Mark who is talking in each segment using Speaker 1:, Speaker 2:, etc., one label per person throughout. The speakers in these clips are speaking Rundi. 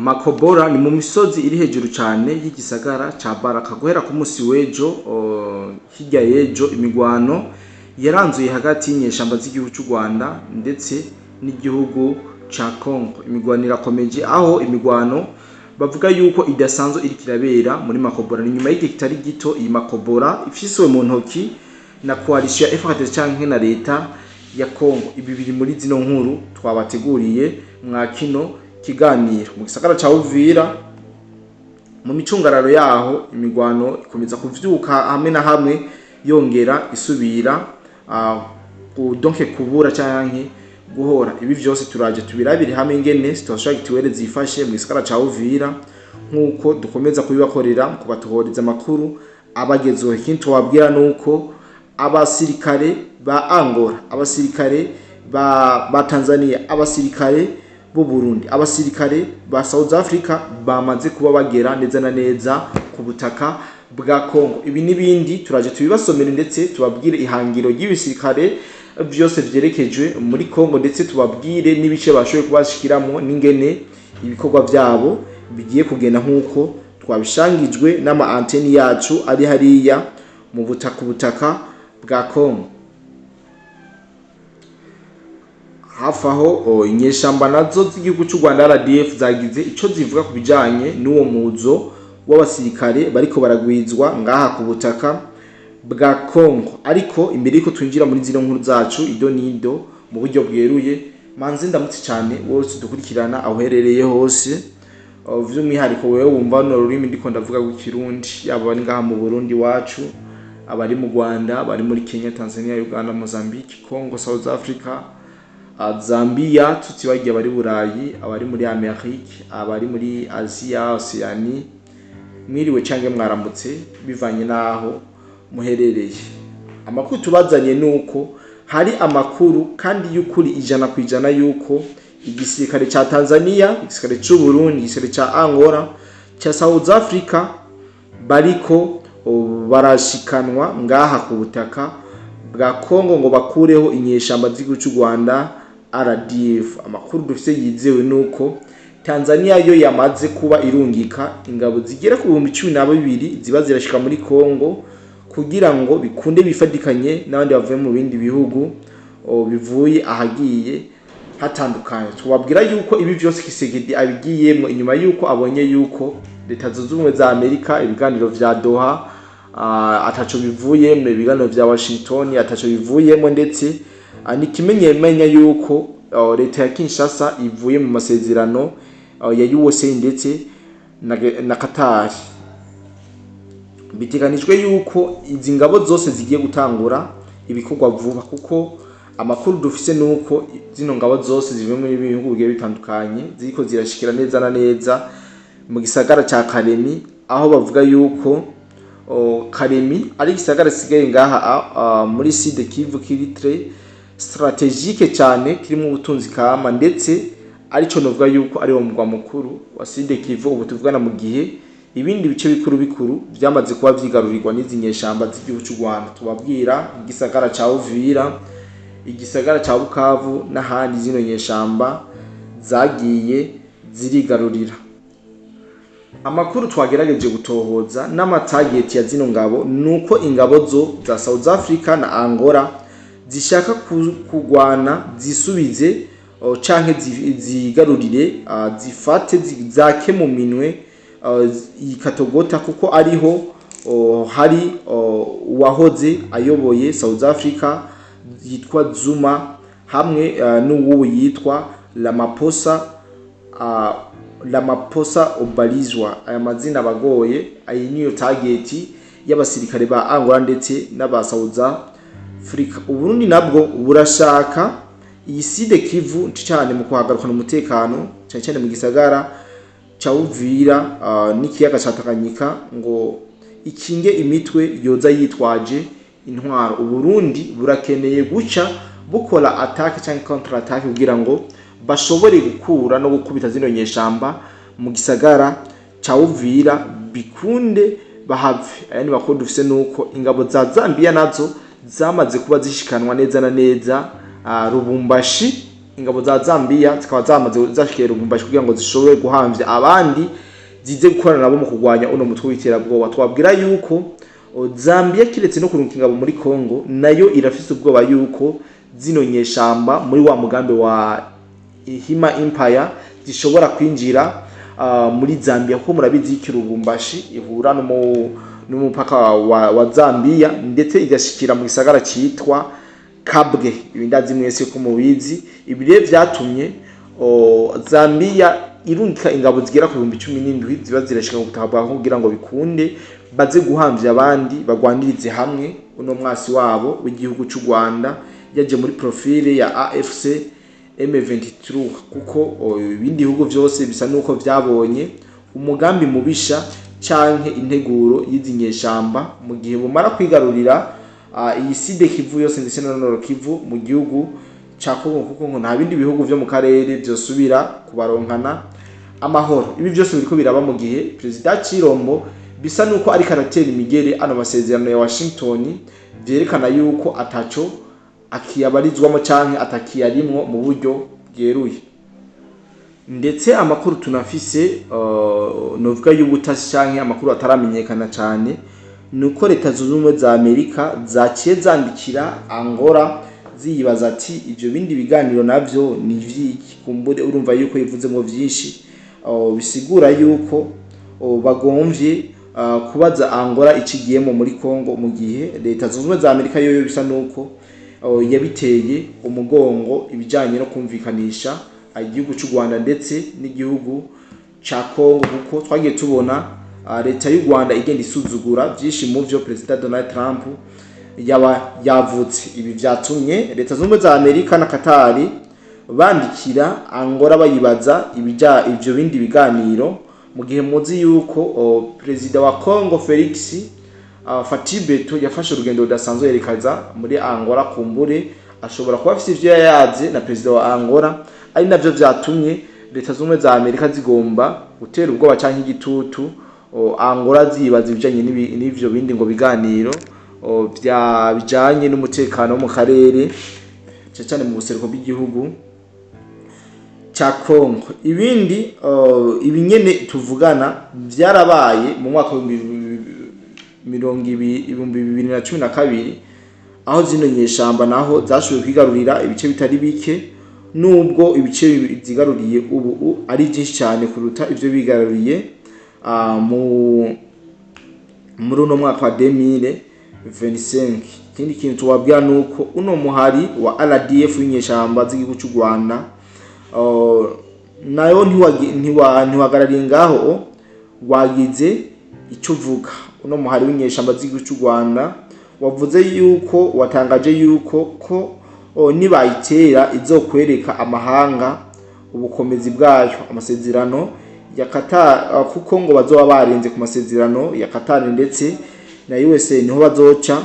Speaker 1: Makobora ni mu misozi iri hejuru cyane y'igisagara ca Baraka. Guhera ku munsi w'ejo, hirya y'ejo, imigwano yaranzuye hagati y'inyeshamba z'igihugu cy'u Rwanda ndetse n'igihugu ca Congo. Imigwano irakomeje, aho imigwano bavuga yuko idasanzwe iriko irabera muri Makobora. Ni nyuma y'igihe kitari gito iyi Makobora ifiswe mu ntoki na coalition ya FARDC canke na leta ya Congo. Ibi biri muri zino nkuru twabateguriye mwa kino kiganiro. Mu gisagara ca Uvira, mu micungararo yaho, imigwano ikomeza kuvyuka hamwe na hamwe, yongera isubira donc kubura canke guhora. Ibi vyose turaje tubirabire hamwe ingene situation actuelle zifashe mu gisagara ca Uvira, nkuko dukomeza kubibakorera, kubatohoreza amakuru abagezeho. Ikindi tubabwira nuko abasirikare ba Angola, abasirikare ba Tanzania, abasirikare b'u Burundi, abasirikare ba South Africa bamaze kuba bagera neza na neza ku butaka bwa Congo. Ibi n'ibindi turaje tubibasomere, ndetse tubabwire ihangiro ry'ibisirikare vyose vyerekejwe muri Congo, ndetse tubabwire n'ibice bashoboye kubashikiramo n'ingene ibikorwa vyabo bigiye kugenda, nk'uko twabishangijwe n'ama anteni yacu ari hariya mu butaka bwa Congo. Hafi aho, inyeshamba nazo z'igihugu cy'u Rwanda RDF zagize ico zivuga ku bijanye n'uwo muzo w'abasirikare bariko baragwizwa ngaha ku butaka bwa Congo. Ariko imbere yuko twinjira muri zino nkuru zacu ido nido mu buryo bweruye, manze ndamutse cyane wose dukurikirana aho uherereye hose, vy'umwihariko wewe wumva runo rurimi ndiko ndavuga rw'Ikirundi, yaba abari ngaha mu Burundi wacu, abari mu Rwanda, abari muri Kenya, Tanzania, Uganda, Mozambique, Congo, South Africa, Zambia, tutibagiye abari Burayi, abari muri Amerique, abari muri Asia, Oceanie, mwiriwe canke mwaramutse bivanye n'aho muherereye. Amakuru tubazanye nuko hari amakuru kandi y'ukuri 100% yuko igisirikare ca Tanzania, igisirikare c'u Burundi, igisirikare ca Angola, ca South Africa bariko barashikanwa ngaha ku butaka bwa Congo ngo bakureho inyeshamba z'igihugu cy'u Rwanda RDF. Amakuru dufise yizewe nuko Tanzania yo yamaze kuba irungika ingabo zigera ku 12,000 ziba zirashika muri Congo kugira ngo bikunde bifatikanye n'abandi bavuye mu bindi bihugu, bivuye ahagiye hatandukanye. Tubabwira yuko ibi vyose Tshisekedi abigiyemwo inyuma yuko abonye yuko Leta Zunze Ubumwe za Amerika, ibiganiro vya Doha ataco bivuyemwo, ibiganiro vya Washington ataco bivuyemwo, ndetse ni kimenyemenya yuko leta ya Kinshasa ivuye mu masezerano ya USA ndetse na Qatar. Biteganijwe yuko izi ngabo zose zigiye gutangura ibikorwa vuba, kuko amakuru dufise nuko zino ngabo zose zivuye muri bihugu bigiye bitandukanye ziriko zirashikira neza na neza mu gisagara ca Kalemi, aho bavuga yuko Kalemi ari igisagara gisigaye ngaha muri Sud Kivu kiri très stratégique cyane, kirimo ubutunzi kama, ndetse arico novuga yuko ari wo mugwa mukuru wa Sud Kivu ubu tuvugana, mu gihe ibindi bice bikuru bikuru vyamaze kuba vyigarurirwa n'izi nyeshamba z'igihugu cy'u Rwanda. Tubabwira igisagara ca Uvira, igisagara ca Bukavu n'ahandi zino nyeshamba zagiye zirigarurira. Amakuru twagerageje gutohoza n'ama target ya zino ngabo nuko ingabo zo za South Africa na Angola zishaka kugwana zisubize canke zigarurire, zifate, zake mu minwe iyi Katogota, kuko ariho hari uwahoze ayoboye South Africa yitwa Zuma, hamwe n'uwubu yitwa Ramaphosa Obalizwa. Aya mazina abagoye. Ayi niyo target y'abasirikare ba Angola ndetse n'aba South Africa. Uburundi nabwo burashaka iyi Sud Kivu cyane mu kuhagarukana umutekano, cyane cyane mu gisagara ca Uvira n'ikiyaga ca Tanganyika, ngo ikinge imitwe yoza yitwaje intwaro. Uburundi burakeneye guca bukora attaque cyangwa contre attaque kugira ngo bashobore gukura no gukubita zino nyeshamba mu gisagara ca Uvira, bikunde bahave. Ayandi makuru dufise nuko ingabo za Zambia nazo zamaze kuba zishikanwa neza na neza Lubumbashi. Ingabo za Zambia zikaba zamaze zashikiye Lubumbashi kugira ngo zishobore guhamvya abandi zize gukorana nabo mu kurwanya uno mutwe w'iterabwoba. Twabwira yuko Zambia, kiretse no kurunka ingabo muri Congo, nayo irafise ubwoba yuko zino nyeshamba muri wa mugambi wa Hima Empire zishobora kwinjira muri Zambia, kuko murabizi ko Lubumbashi ihura n'umupaka wa Zambia, ndetse igashikira mu gisagara citwa Kabwe. Ibi ndazi mwese ko mubizi. Ibi rero vyatumye Zambia irungika ingabo zigera ku 17,000 ziba zirashika mu butaka bwa Congo kugira ngo bikunde baze guhamvya abandi bagwanirize hamwe uno mwasi wabo w'igihugu c'u Rwanda yaje muri profile ya AFC M23, kuko ibindi bihugu vyose bisa nuko vyabonye umugambi mubisha canke integuro y'izi nyeshamba mu gihe bumara kwigarurira iyi Sud Kivu yose ndetse na Nord Kivu mu gihugu ca Congo, kuko ngo nta bindi bihugu vyo mu karere vyosubira kubaronkana amahoro. Ibi vyose biriko biraba mu gihe Perezida Chirombo bisa nuko ariko aratera imigere ano masezerano ya Washington, vyerekana yuko ataco akiyabarizwamo canke atakiyarimwo mu buryo bweruye. Ndetse amakuru tunafise, novuga y'ubutasi canke amakuru ataramenyekana cane, nuko Leta Zunze Ubumwe za Amerika zaciye zandikira Angola ziyibaza ati ivyo bindi biganiro navyo ni ivyiki? Kumbure urumva yuko yivuzemo vyinshi, bisigura yuko bagomvye kubaza Angola ikigiyemo muri Congo, mu gihe Leta Zunze Ubumwe za Amerika yoyo bisa nuko yabiteye umugongo ibijanye no kumvikanisha igihugu c'u Rwanda ndetse n'igihugu ca Congo, kuko twagiye tubona leta y'u Rwanda igenda isuzugura vyinshi mu vyo Perezida Donald Trump yaba yavutse. Ibi vyatumye Leta Zunze Ubumwe za Amerika na Katari bandikira Angola bayibaza ibija ivyo bindi biganiro, mu gihe muzi yuko Perezida wa Congo Felix Fatshi Beto yafashe urugendo rudasanzwe yerekeza muri Angola. Kumbure ashobora kuba afise ivyo yayaze na perezida wa Angola, ari navyo vyatumye Leta Zunze Ubumwe za Amerika zigomba gutera ubwoba canke igitutu Angola, zibaza ibijanye n'ivyo bindi ngo biganiro vya bijanye n'umutekano wo mu karere, cane cane mu buseruko bw'igihugu ca Congo. Ibindi ibi nyene tuvugana vyarabaye mu mwaka 2012, aho zino nyeshamba naho zashoboye kwigarurira ibice bitari bike, nubwo ibice zigaruriye ubu ari byinshi cyane kuruta ivyo bigaruriye mu muri uno mwaka wa 2025. Ikindi kintu tubabwira nuko uno muhari wa RDF w'inyeshamba z'igihugu cy'u Rwanda nayo ntiwahagarariye ngaho, wagize icyo uvuga. Uno muhari w'inyeshamba z'igihugu cy'u Rwanda wavuze yuko, watangaje yuko ko nibayitera izokwereka amahanga ubukomezi bwayo, amasezerano ya Qatar, kuko ngo bazoba barenze ku masezerano ya Qatar ndetse na USA, niho bazoca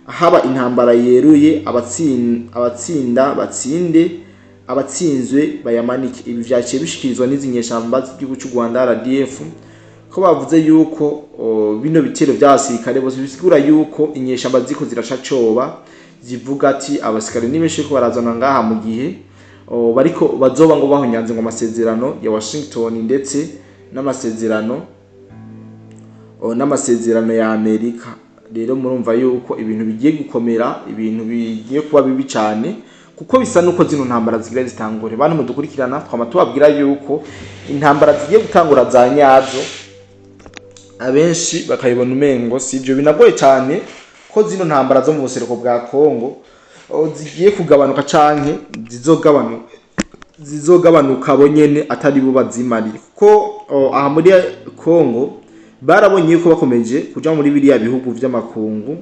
Speaker 1: haba intambara yeruye, abatsinda batsinde, abatsinzwe bayamanike. Ibi vyaciye bishikirizwa n'izi nyeshamba z'igihugu cy'u Rwanda RDF, ko bavuze yuko bino bitero by'abasirikare bose bisigura yuko inyeshamba ziko ziraca coba, zivuga ati abasirikare ni benshi ko barazana ngaha, mu gihe bariko bazoba ngo bahonyanze ngo amasezerano ya Washington ndetse n'amasezerano ya Amerika. Rero murumva yuko ibintu bigiye gukomera, ibintu bigiye kuba bibi cyane, kuko bisa nuko zino ntambara zigira zitangure. Bantu mudukurikirana, twama tubabwira yuko intambara zigiye gutangura za nyazo, abenshi bakayibona umengo si ibyo. Binagoye cyane ko zino ntambara zo mu buseruko bwa Kongo zigiye kugabanuka canke zizogabanuka bo nyene atari bo bazimarire, kuko aha muri Kongo barabonye yuko bakomeje kuja muri biriya bihugu vy'amakungu,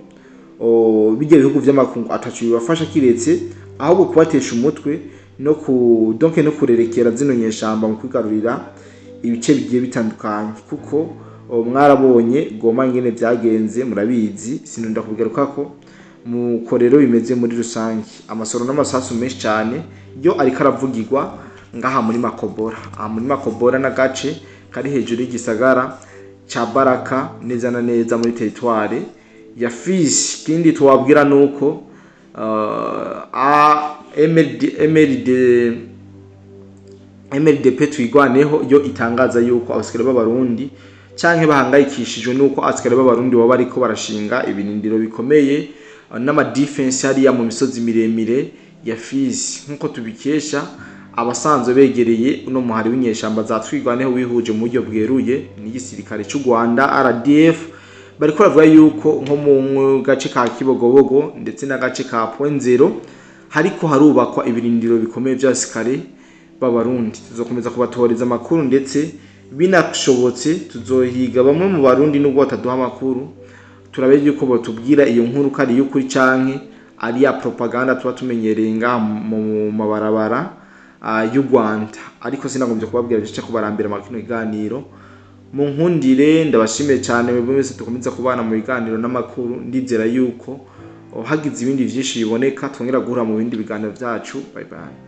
Speaker 1: bijya bihugu vy'amakungu ataco bibafasha kiretse ahubwo kubatesha umutwe no ku donc no kurerekera zino nyeshamba mu kwigarurira ibice bigiye bitandukanye, kuko mwarabonye Goma ingene vyagenze, murabizi, sinunda kubigarukako. Muko rero bimeze muri rusange, amasoro n'amasasu menshi cyane yo ariko aravugirwa ngaha muri Makobora. Aha muri Makobora n'agace kari hejuru y'igisagara ca Baraka, neza na neza muri territoire ya Fizi. Ikindi tubabwira nuko a MLD, MLD. MRDP Twigwaneho yo itangaza yuko abasirikare b'Abarundi canke bahangayikishijwe nuko abasirikare b'Abarundi baba bariko barashinga ibirindiro bikomeye n'ama defense hariya mu misozi miremire ya Fizi, nkuko tubikesha abasanzwe begereye uno muhari w'inyeshamba za Twigwaneho wihuje mu buryo bweruye n'igisirikare c'u Rwanda RDF. Bariko bavuga yuko nko mu gace ka Kibogobogo ndetse n'agace ka Point Zero hariko harubakwa ibirindiro bikomeye vy'abasirikare b'Abarundi. Tuzokomeza kubatoreza amakuru, ndetse binashobotse tuzohiga bamwe mu Barundi, nubwo bataduha amakuru, turabe yuko botubwira iyo nkuru ko ari iy'ukuri canke ari ya propaganda tuba tumenyereye ngaha mu mabarabara y'u Rwanda. Ariko sinagombye kubabwira bice kubarambira mu kino kiganiro. Mu nkundire ndabashimiye cyane mwebwe mwese dukomeza kubana mu biganiro n'amakuru. Ndizera yuko hagize ibindi vyinshi biboneka twongera guhura mu bindi biganiro vyacu. Bye bye.